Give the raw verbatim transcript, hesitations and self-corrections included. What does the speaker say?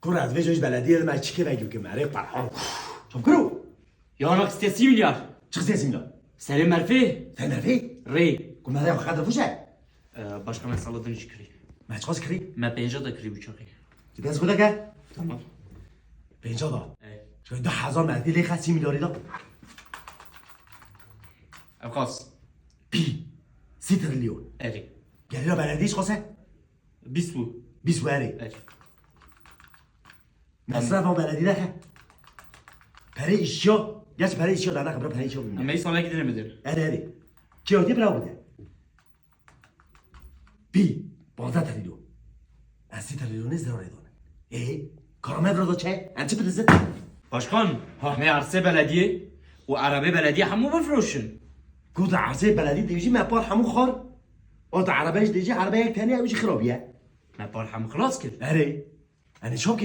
Kur ez vêca ji belediyê de me çikê vegî bikim, erê Ferhan. Çam kiro. Yana xiste sî milyar. Çi xiste sî milyar? Serê merfê. Te merfê? Rê. Ku me de xwe de fuşe. Ee, başka me sala din jî kirî. Me çiqas kirî? Me pênca da kirî uçaxê. Tu dest xwe de ke? Tamam. Pênca da. Ey. Şöyle du hezar merfê lê xwe sî milyarî da. Ev xas. Pî. Sî trilyon. Erê. Gelira belediyê çiqas e? Bîst bû. Bîst û erê. Erê. Mesref o belediyê de he. Perê işçiya. Geç perê işçiya da ne kadar perê işçiya bilmem. Em ê salekî din bidin. Erê erê. Kiyatî bira bide. Pî. Panzdeh trilyon. Ez sî trilyonê zerarê dane. Ê, kara me bira da çe? Em çi bidizin? Başkan, Ha. me arsê belediyê û erebê belediyê hemû bifroşin. Ku da arsê belediyê dêjî me par hemû xar. O da erebe jî dêjî erebe yek tenê ew jî xirab ye. Me par hemû xilas kir. Erê. Enê çakin